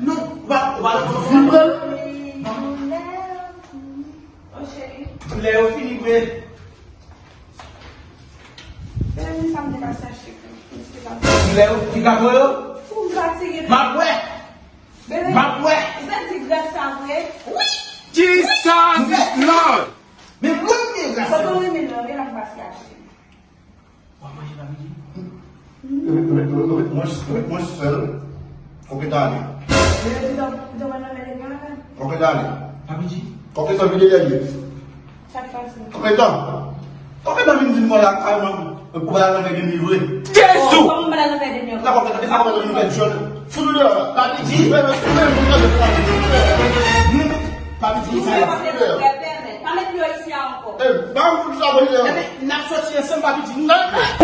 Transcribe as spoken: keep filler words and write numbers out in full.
Non, ou pa, ou pa. Vin pran l. Oh, cheri. Lè yo fini vre. Bebe, sa m te pase achte pou m ti pase. Lè yo ki ka voye yo? Pou m fatige. M ap wè. Bebe, m ap wè. Ou fè ti gras sa vre? Wi. Jesus is Lord. Men mwen ki gen gras. Kote w renmen nan, men la m pase achte. W ap manje pa midi? Mwen, mwen, mwen, mwen, mwen sèl. Kote w ale? Kote w ale? Pa midi? Kote w vide dèyè? Sa k pase? Kote w? Kote w vin di mwen la, kay mwen, ou pa al nan fè de nwi vre? Jezi! Kòman m pa al nan fè de nwi? Sa kote, sa kote nou fè jòn? Fout nou deyò la. Pa midi? Pa midi, sa la. Ankò. Eh, ba m fout sa, bon, eh. Epi, n ap soti ansanm, pa piti nou. Eh,